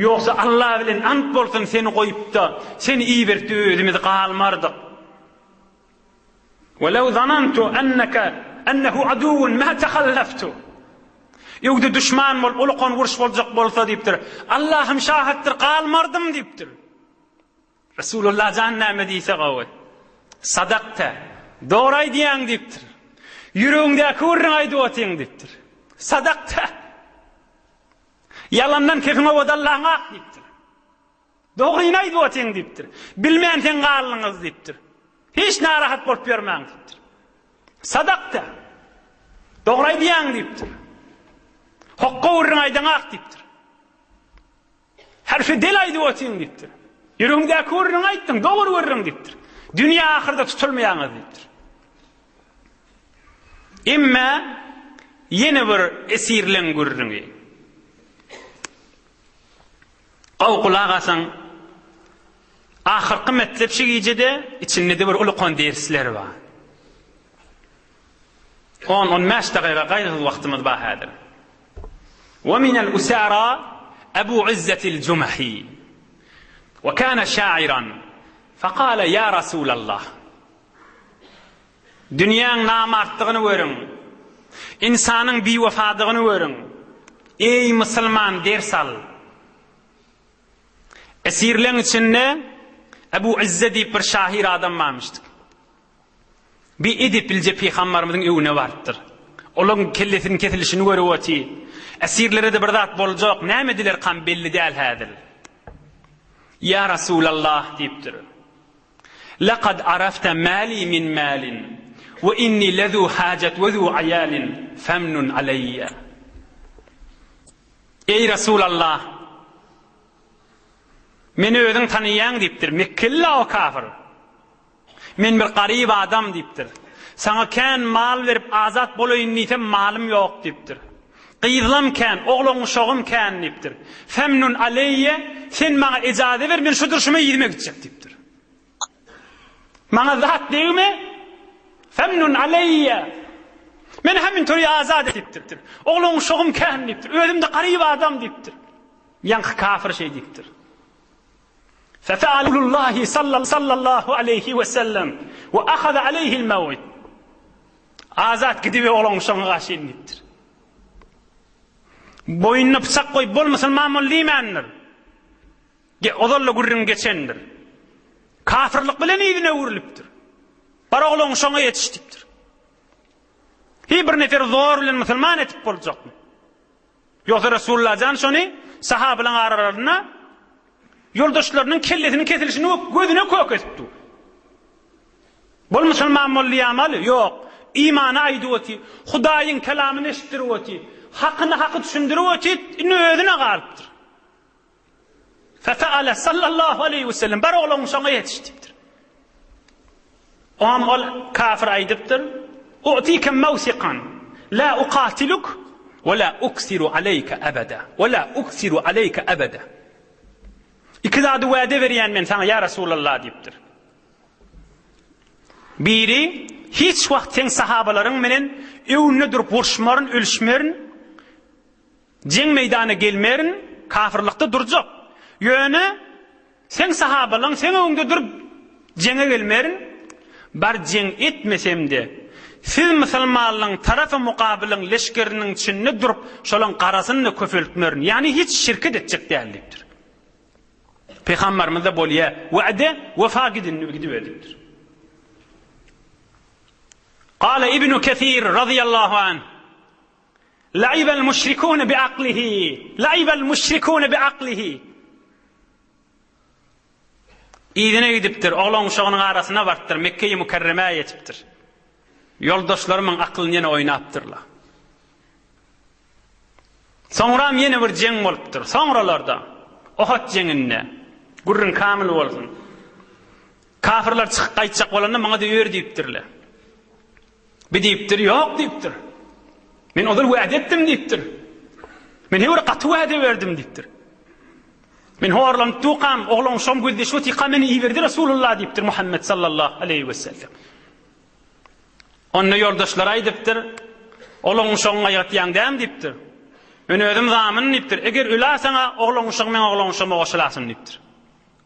Speaker 1: Ýogsa Allah bilen ant bolsun seni goýupda, seni ibertdi özümiz galmardyk. Welew zanantu enneke ennehu aduwwun ma tehalleftu. Öwde duşman bolup ulukan uruş boljak bolsa diýipdir. Allahym şahytdyr galmardym diýipdir. Resulullah jan näme diýse gowy. Sadakta, dogry aýdýaň diýipdir. Ýüregiňdäki gürrüňi aýdyp otyň diýipdir. Sadakta. Ýalandan kefiň owadanlaň ak diýipdir. Dogryny aýdyp otyň diýipdir. Bilmän sen galdyňyz diýipdir. Hiç narahat bolup ýörmäň diýipdir. Sadakta. Dogry aýdýaň diýipdir. Hokga gürrüň aýdaň ak diýipdir. Herfi del aýdyp otyň diýipdir. Ýüregiňdäki gürrüňi aýtdyň, dogry gürrüň diýipdir. Dünýä ahyrda tutulmaýaňyz diýipdir. Emme ýene bir esirleň gürrüňi. Gowy gulak asyň. Ahyrky metlep şu gijede içinde-de bir ulukan dersler bar. On, on bäş dagyga gaýgysyz wagtymyz bar häzir. Ve minel usara Ebu Izzetil Jumahi. Ve kana şairan. Fekale ya Rasulallah. Dünýäň namartdygyny görüň. Ynsanyň biwefadygyny görüň. Eý, musulman, ders al. Esirleň içinde Ebu Izze diýip bir şahyr adam barmyşdyk. Bir edeplije pygambarymyzyň öwüne barypdyr. Olaň kellesiniň kesilişini görüp otyr. Esirlere-de bir zat boljak, näme edilerkam belli däl häzir. Ýa Rasulallah diýipdir. Lekad arafte mali min malin we inni lezu hajat we zu aýalin femnun aleýýe. Eý Resulallah! Meni özüň tanaýaň diýipdir. Mekgeli-la o kafir. Men bir garyp adam diýipdir. Saňa kän mal berip azat bolaýyn diýsem malym ýok diýipdir. Gyzlam kän, oglan-uşagym kän diýipdir. Femnun aleýýe, sen maňa ejaze ber, men şu durşuma yzyma gitjek diýipdir. Maňa zat degme, femnun aleýýe. Meni hemin tory azat et diýipdir. Oglan-uşagym kän diýipdir. Özüm-de garyp adam diýipdir. Ýaňky kafir şeý diýipdir. Fefealullahi sallallahu aleýhi we sellem we ahaza aleýhil mew'id. Azat gidibe olaň şoňa garşy diýipdir. Boýnuna pyçak goýup bol musulman bol diýmändir. Ge ozal-da gürrüň geçendir. Kafirlik bilen yzyna öwrülipdir. Bar oglan şoňa ýetiş diýipdir. Hi bir nefer zor bilen musulman etip boljakmy? Ýogsa Resulullah jan şony sahabalaryň aralarynda ýoldaşlarynyň kellesiniň kesilişini gözüne kök edip dur. Bol musulman bol diýýämaly? Ýok. Imany aýdyp otyr. Hudaýyň kelamyny eşitdirip otyr. Hakyny haky düşündirip otyr. Indi özüne galypdyr. Feseale sallallahu aleýhi we sellem bar ogluň şoňa ýetiş diýipdir. Oňam ol kafir aýdypdyr, U'tike mawsikan la uqatiluk we la uksiru aleýke ebeda we la uksiru aleýke ebeda. Iki zady wada berýän men saňa ýa Resulallah diýipdir. Biri, hiç wagt seň sahabalaryň menen öňünde durup uruşmaryn, ölüşmerin. Jeň meýdana gelmerin, kafyrlykda durjak. Ýöne seň sahabalaň seň öňüňde durup jeňe gelmerin. Bar jeň etmesem-de, siz musulmanlaň tarapy mukabylyň leşgeriniň içinde durup, şolaň garasyny-da köpeltmerin. Ýagny hiç şirket etjek däl diýipdir. Pygamberimiz-de bolýa, wa'de wefa gidin gidiber diýipdir. Gala Ibnu Kesir razyýallahu anh. La'ibel müşrikune bi aklihi, la'ibel müşrikune bi aklihi. Yzyna gidipdir, oglan-uşagynyň arasyna barypdyr, Mekge-i Mükerremä ýetipdir. Ýoldaşlarymyň aklyny ýene oýnapdyrlar. Soňram ýene bir jeň bolupdyr. Soňralarda, Ohot jeňinde, gürrüň kamyl bolsun. Kafirler çykyp gaýtjak bolanda maňa-da ýör diýipdirler. Bi diýipdir, Ýok diýipdir. Men ozal wada etdim diýipdir. Men her bir gaty wada berdim diýipdir. Men horlanyp dukam, oglan şom gözleşip otyka meni iberdi Resulullah diýipdir Muhammed sallallahu aleýhi we sellem. Onda ýoldaşlary aýdypdyr, Oglan uşagyňa ýatýaň dämi diýipdir. Men özüm zamyn diýipdir. Eger öläseň-ä oglan uşagyň meň oglan uşagyma goşulasyn diýipdir.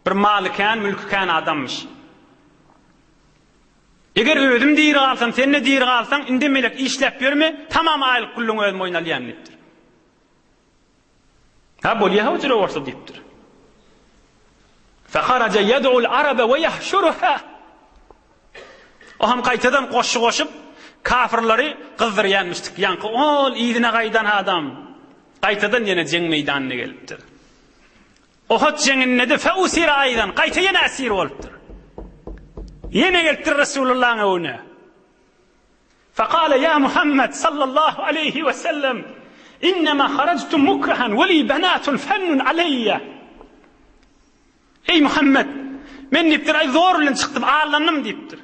Speaker 1: Bir maly kän, mülki kän adammyş. Eger özüm diri galsam, sen-de diri galsaň, indi melek işläp ýörme, tamam aýlyk gullugyňy özüm boýun alýan diýipdir. Ha, bolýa hujra bolsa diýipdir. Feharaja yed'ul arabe we yahşuruha. O hem gaýtadan goşgy goşup, kafirleri gyzdyrýanmyşdyk. Ýaňky ol yzyna gaýdan adam gaýtadan ýene jeň meýdanyna gelipdir. Ohut jeňinde-de feusira aýdan, gaýta ýene esir bolupdyr. Ýene gelipdir Resulullahyň öňüne. Fekale ýa Muhammed sallallahu aleýhi we sellem, innema harajtu mukrahan we li benatun fennun aleýýe. Eý Muhammed, men diýipdir, aý zor bilen çykdym, allandym diýipdir.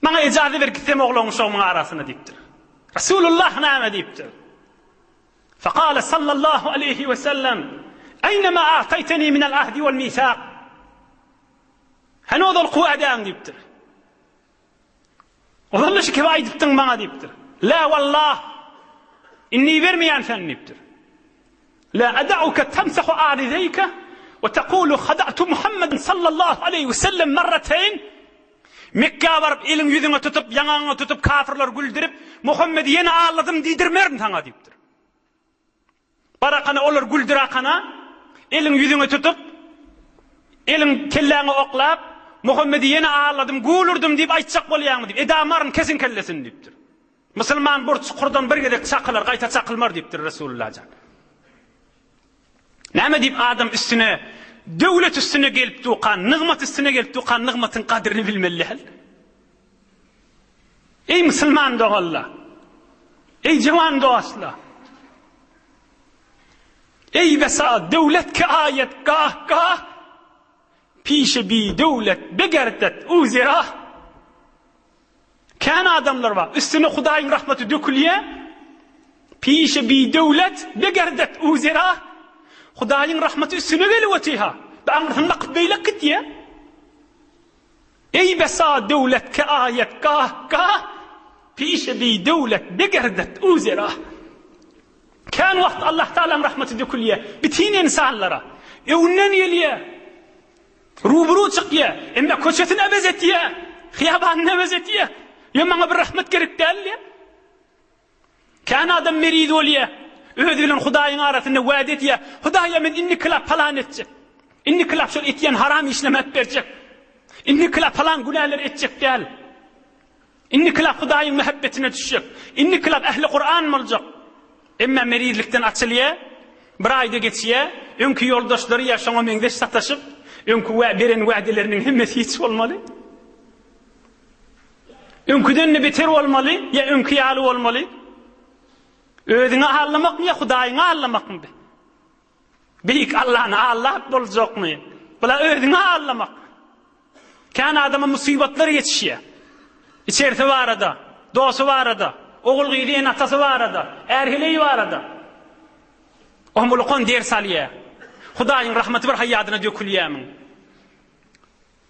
Speaker 1: Maňa ejaza ber gitsem oglan uşagymyň arasyna diýipdir. Resulullah näme diýipdir? Fekale sallallahu aleýhi we sellem, Eýne ma a'taýteni minel ahdi wel misak? Hany ozalky wa'däň diýipdir. Ozal şu kibi aýdypdyň maňa diýipdir. La wallah. Indi bermeýän sen diýipdir. La ada'uka tamsahu arizeýke we taqulu hada'tu Muhammeden sallallahu aleýhi we sellem marrateýn. Mekgä baryp eliň ýüzüňe tutup, ýaňagyňa tutup kafirleri güldürip, Muhammedi ýene alladym diýdirmerin saňa diýipdir. Barakana olar güldürakana, eliň ýüzüňe tutup, eliň kelläňe oklap, Muhammedi ýene alladym, gülürdüm diýip aýtjak bolýaňmy diýip, edamaryn kesiň kellesini diýipdir. Musulman bir çukurdan bir gezek çakylar, gaýta çakylmar diýipdir Resulullah jan. Näme diýip adam üstüne, döwlet üstüne gelip dukan, nygmat üstüne gelip dukan nygmatyň gadryny bilmeli däl. Eý musulman doganlar! Eý jawan dostlar! Eý besa döwlet ki aýat gah gah, pişe bi döwlet begerdet uzira. Kän adamlar bar, üstüne Hudaýyň rahmaty dökülýär, pişe bi döwlet begerdet uzira. Hudaýyň rahmaty üstüne gelip otyr-ha, bi aňyrsyny bakyp beýlek gitýär. Eý besa döwlet ke aýat gah gah, Pişe bi döwlet begerdet uzera. Kän wagt Allah Tagalaň rahmaty dökülýär bitin ynsanlara. Öňünden gelýär. Rubru çykýar. Emma köçesini ebez etýär. Hyýabanyny ebez etýär. Ýa maňa bir rahmat gerek däl diýär. Kän adam meriz bolýar. Özi bilen Hudaýyň arasynda wada edýär. Hudaýa men indikilap palan etjek. Indikilap şol etýän haram işlerimi äp berjek. Indikilap palan günäleri etjek däl. Indikilap Hudaýyň mähebbetine düşjek. Indikilap ähli Kuran boljak. Emma merizlikden açylýar. Bir aýda geçýär. Öňki ýoldaşlary ýa şoňa meňzeş sataşyp, öňki beren wädeleriniň hemmesi hiç bolmaly. Öňküden-de beter bolmaly ýa öňki ýaly bolmaly? Özüňi allamakmy ýa Hudaýyňy allamakmy bi? Beýik Allany allap boljakmy? Bula özüňi allamak. Kän adama musybatlar ýetişýär. Içerisi barada, dosty barada, ogul-gyzy, ene-atasy barada, är-heleýi barada. Omulukan ders alýar. Hudaýyň rahmaty bir haýadyna dökülýärmiň?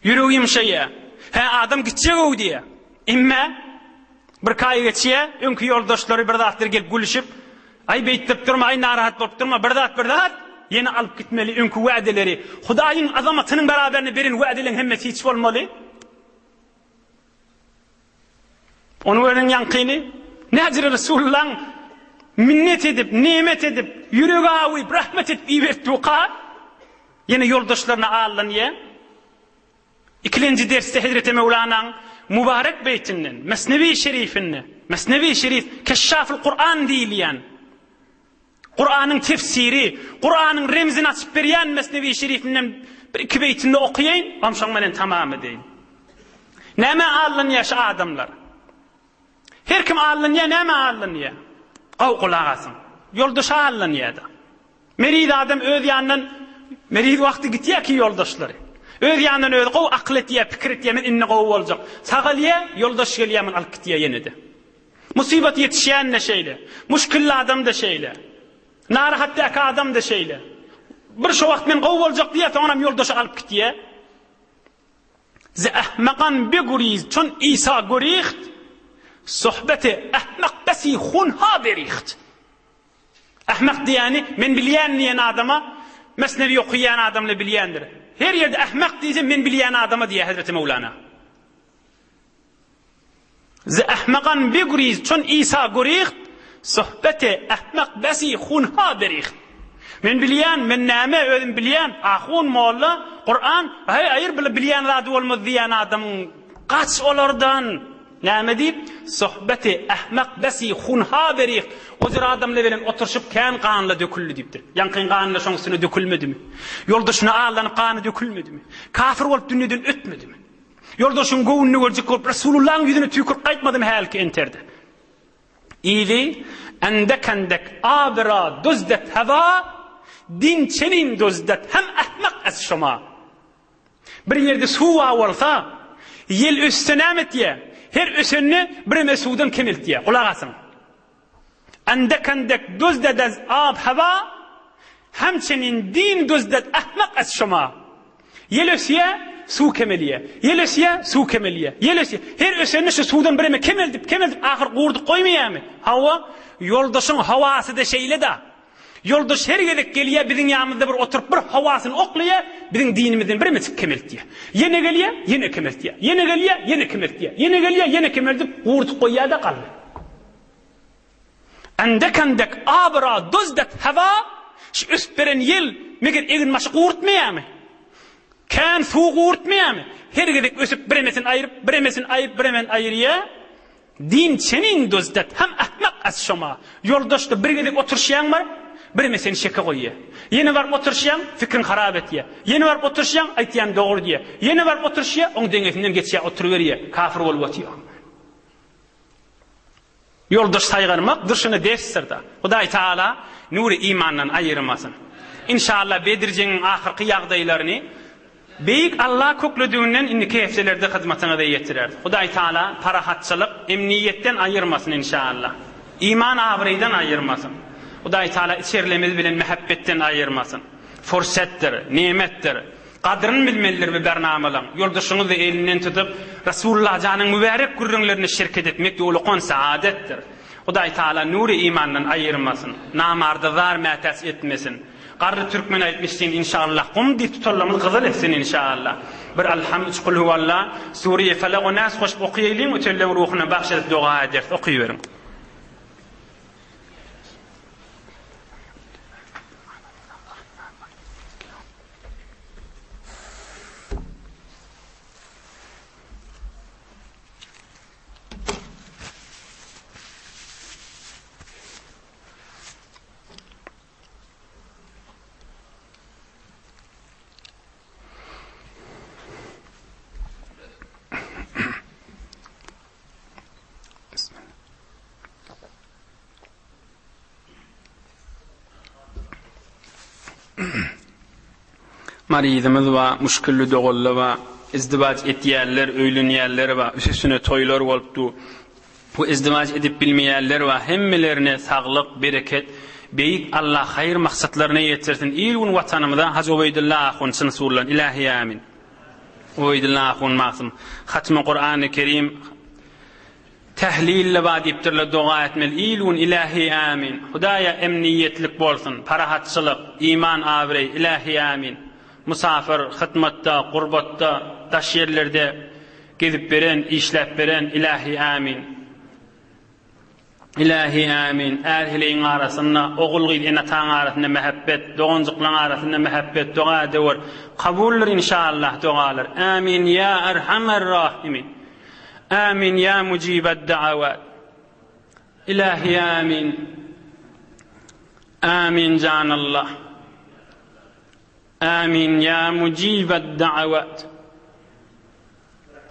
Speaker 1: Ýüregi ýumşaýar. Hä, adam gitjeg-ow diýýär. Emme, birki aý geçýär, öňki ýoldaşlary bir zatlar gelip gülüşip, Aý, beýtdirip durma, aý, narahat bolup durma, bir zat, bir zat, ýene alyp gitmeli öňki wädeleri. Hudaýyň azamatynyň beraberinde beren wädeleň hemmesi hiç bolmaly. Ony gören ýaňkyny, Näjire Resulullaň minnet edip, nemet edip, ýüregi awyp, rahmet edip ibertdiwka, ýene ýoldaşlaryna allanýar. Ikilenji dersde Hezreti Möwlanaň mübarek beýtinden, Mesnewi şerifinde, Mesnewi şerif Keşşaful Kuran diýilýän, Kuranyň tefsiri, Kuranyň remzini açyp berýän Mesnewi şerifinden bir iki beýtini okaýaýyn, onsoň menen tamam edeýin. Nämä allanýar şu adamlar? Her kim allanýar, nämä allanýar? Gowy gulak asyň. Ýoldaşa allanýar-da. Meriz adam öz ýanyndan meriz wagty gitýär ki ýoldaşlary. Öz ýanyndan özi gowy akyl etýär, pikir etýär, men indi gowy boljak. Sagalýar, ýoldaş gelýär, muny alyp gitýär ýene-de. Musybat ýetişýän-de şeýle. Muşkilli adam-da şeýle. Narahatdäki adam-da şeýle. Bir şo wagt men gowy boljak diýýär, soňram ýoldaşy alyp gitýär. Ze ahmakan beguriz çun Isa guriht, sohbeti ahmak besi hunha beriht. Ahmak diýýäni, men bilýän diýen adama, Mesnewi okaýan adamla bilýändir. Her ýerde ahmak diýse, men bilýän adama diýýär Hezreti Möwlana. Ze ahmakan beguriz çun Isa guriht, sohbeti ahmak besi hunha beriht. Men bilýän, men näme, özüm bilýän, ahun, molla, Kuran, heý, aýyr, bile bilýän zady bolmaz diýýän adamyň gaç olardan. Näme diýip, Sohbeti ahmak besi hunha berih, o jür adamlar bilen oturyşyp kän ganla döküldi diýipdir. Ýaňkyň gany-da şoň üstüne dökülmedimi? Ýoldaşyna aldanyp gany dökülmedimi? Kafir bolup dünýeden ötmedimi? Ýoldaşyň göwnüni görjek bolup Resulullahyň ýüzüne tüýkürip gaýtmadymy hälki enterde? Yzy, Endek-endek abira duzdet heva, din çenin duzdet hem ahmak ez şoma. Bir ýerde suw bar bolsa, ýel össe näme etýär? Her ösende bireme suwdan kemeltýär. Gulak asyň. Endek-endek duzded ez ab hawa, Hemçenin din duzded ahmak ez şoma. Ýel ösýär, suw kemelýär. Ýel ösýär, suw kemelýär. Ýel ösýär. Her ösende şu suwdan bireme kemeldip, kemeldip ahyr gurdup goýmaýarmy? Hawa, ýoldaşyň hawasy-da şeýle-da. Ýoldaş her gezek gelýär, biziň ýanymyzda bir oturyp bir hawasyny oklaýar, biziň dinimizden biremejik kemeltýär. Ýene gelýär, ýene kemeltýär. Ýene gelýär, ýene kemeltýär. Ýene gelýär, ýene kemeldip, gurdup goýýar-da galdy. Endek-endek abra duzdet hawa, şu ösüp beren ýel, meger eginbaşy gurtmaýarmy? Kän suw gurtmaýarmy? Her gezek ösüp biremesini aýryp, biremesini aýryp, biremesini aýyrýar. Din çenin duzdet hem ahmak az şoma. Ýoldaşda bir gezek oturyşýaň bar, bireme seni şeke goýýar. Ýene baryp oturyşýaň, fikriňi harap etýär. Ýene baryp oturyşýaň, aýtýan dogry diýýär. Ýene baryp oturyşýar, oň deňesinden geçýär, oturyberýär, kafir bolup otyr. Ýoldaş saýgarmak durşuna dersdir-da. Hudaý Tagala nury imandan aýyrmasyn. Inşallah Bedir jeňiň ahyrky ýagdaýlaryny Beýik Alla köklediginden indiki hepdelerde hyzmatyňyza ýetireris. Hudaý Tagala parahatçylyk, emniýetden aýyrmasyn inşallah. Iman abraýdan aýyrmasyn. Hudaý Tagala içerilerimiz bilen mähebbetden aýyrmasyn. Fursatdyr, nemetdir. Gadryny bilmelidir bu bernamalaň. Ýoldaşyňyzy elinden tutup, Resulullah janyň mübärek gürrüňlerine şirket etmek ýolukon saadetdir. Hudaý Taala nury imandan aýyrmasyn. Namarda zar mätäç etmesin. Garry türkmen aýtmyşdyn inşallah gum diýip tutanlarymyz gyzyl etsin inşallah. Bir Alham üç kulhuwalla, Sure-i Felak we Nas goşup okaýalyň ötenleň ruhuna bagş edip doga ederis. Okyberiň. Maryzymyz bar, muşkilli doganlar bar, izdiwaç etýänler, öýlenýänler bar, üstüne toýlar bolup dur. Bu izdiwaç edip bilmeýänler bar, hemmelerine saglyk, bereket, Beýik Allah haýyr maksatlaryna ýetirsin, il-gün Watanymyza Hajy Ubeýdulla ahun çyn surlan, Ilähi Ämin. Ubeýdulla ahun magsum. Hatmy Kurany Kerim Tählille bar diýipdirler doga etmeli il gün ilähi ämin Hudaýa emniýetlik bolsun parahatçylyk iman abraý ilähi ämin Musafyr hytmatda gurbatda daş ýerlerde gezip beren işläp beren ilähi ämin Ilähi ämin är heleýiň arasynda ogul gyz ene ataň arasynda mähebbet doganjyklaň arasynda mähebbet doga edewer kabuldyr inşallah dogalar ämin ýa erhamer rahimin. Amin ýa mujibed da'awat. Ilahi amin. Amin jan Allah. Amin ýa mujibed da'awat.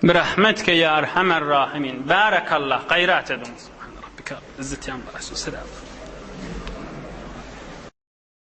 Speaker 1: Birahmetke ýa erhamer rahimin. Barakallah. Gaýrat ediň. Subhan rabbika. Izzeti amma. Selam.